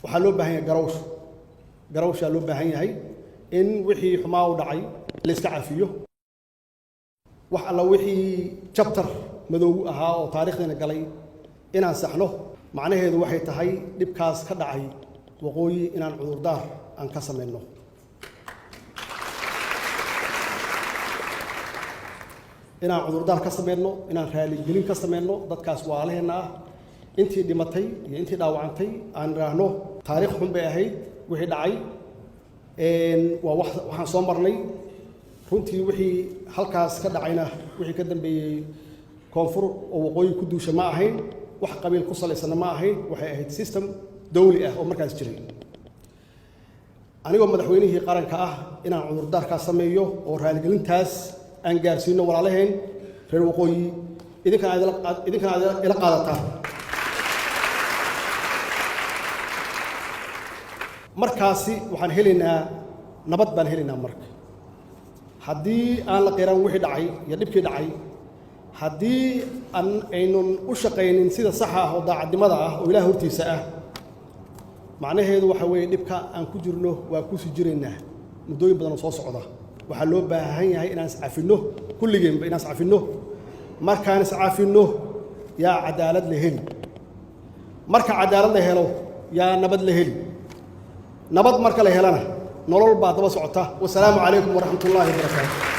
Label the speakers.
Speaker 1: Waxaa loo baahan yahay garawsho, garawshaa loo baahan yahay in wixii xumaa u dhacay la iska cafiyo. Wax alla wixii chapter madow ahaa oo taariikhdeena galay inaan saxno, macnaheedu waxay tahay dhibkaas ka dhacay waqooyi inaan cudurdaar aan ka samayno, inaan cudurdaar ka samayno, inaan raaligelin ka samayno dadkaas waalaheenna ah, intii dhimatay iyo intii dhaawacantay. Aan idhaahno taariikh xun bay ahayd wixii dhacay, waa wax waxaan soo marnay. Runtii wixii halkaas ka dhacayna, wixii ka dambeeyey koonfur oo waqooyi ku duusha ma ahayn, wax qabiil ku salaysana ma ahayn, waxay ahayd system dawli ah oo markaas jiray. Anigoo madaxweynihii qaranka ah, inaan cudurdaarkaas sameeyo oo raaligelintaas aan gaarsiino walaalaheen reer waqooyi, idinkana aad ila qaadataan. Markaasi waxaan helaynaa nabad baan helaynaa. Marka haddii aan la qiran wixii dhacay iyo dhibkii dhacay, haddii aan aynun u shaqaynin sida saxa ah oo daacadnimada ah oo ilaah hortiisa ah, macnaheedu waxa weeye dhibka aan ku jirno waa kusii jiraynaa muddooyin badan oo soo socda. Waxaa loo baahan yahay inaan iscafinno, kulligeenba inaan iscafinno. Markaan iscafinno yaa cadaalad la heli, marka cadaalad la helo yaa nabad la heli, nabad marka la helana nolol baa daba socota. Wasalaamu calaykum waraxmat ullaahi wabarakaatu.